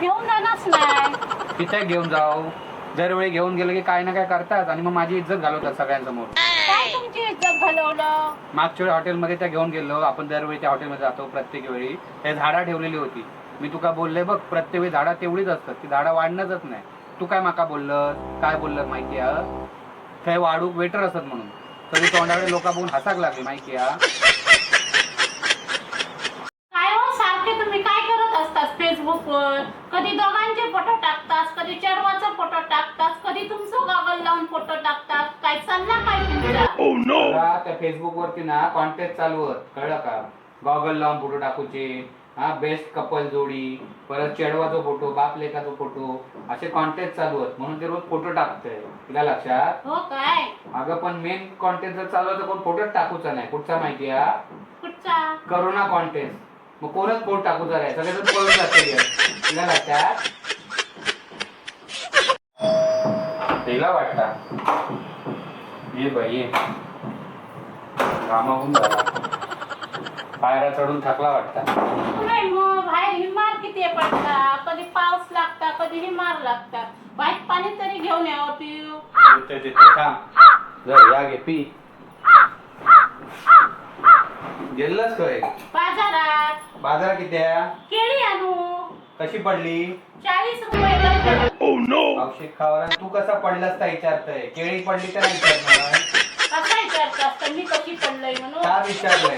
घेऊन जाणारच नाही. तिथे घेऊन जाऊ. दरवेळी घेऊन गेलं की काय ना काय करतात आणि मग माझी इज्जत घालवतात सगळ्यांसमोर. काय तुमची इज्जत घालवलं? मागच्या वेळी हॉटेलमध्ये त्या घेऊन गेलो आपण. दरवेळी त्या हॉटेलमध्ये जातो प्रत्येक वेळी. त्या झाडा ठेवलेली होती. मी तुका बोलले बघ, प्रत्येक वेळी झाडा तेवढीच असतात, ती झाडा वाढणंच नाही. तू काय माका बोललं, काय बोललं माहिती आहे? थंय वाढूक वेटर असत म्हणून सगळी तोंडाकडे लोक बघून हसाक लागली, माहिती आहे? काय हो, सारखे तुम्ही काय करत असतात फेसबुकवर? कधी दोघांचे फोटो टाकतात, कधी चेडवाचा फोटो टाकतात, कधी तुमचं गॉगल लावून फोटो टाकतात. काय चालला काय तुमचा? तुला त्या फेसबुक वरती ना कॉन्टेस्ट चालू होत, कळलं का? गॉगल लावून फोटो टाकूचे, हा बेस्ट कपल जोडी, परत चेडवाचा फोटो, बाप लेकाचा फोटो, असे कॉन्टेस्ट चालू होत म्हणून ते रोज फोटो टाकतंय. तुला लक्षात? हो काय? अगं पण मेन कॉन्टेस्ट जर चालू तर कोण फोटोच टाकूचा नाही. कुठचा माहिती आहे? कुठचा? Corona contest. मग कोणच फोटो टाकूचा नाही, सगळेजण पळून जाते. तुला लक्षात? तिला वाटता ये बाई ये. घामाघूम झाला, पायऱ्या चढून थकला वाटता. नाही, मग बाहेर हिमार किती पडता, कधी पाऊस लागता, कधी हिमार लागता. बाहेर पाणी तरी घेऊन यावं पिऊ. देते, देते, थांब. जर या घे पी. गेलच काय? बाजारात. बाजार किती आहे? केळी आणू. कशी पडली? 40 रुपये डझन. औषध खावर आणि तू कसा पडलास का विचारतय. केळी पडली तर नाही विचारणार. कसा विचारता असता मी कशी पडलंय म्हणून? का विचारलंय?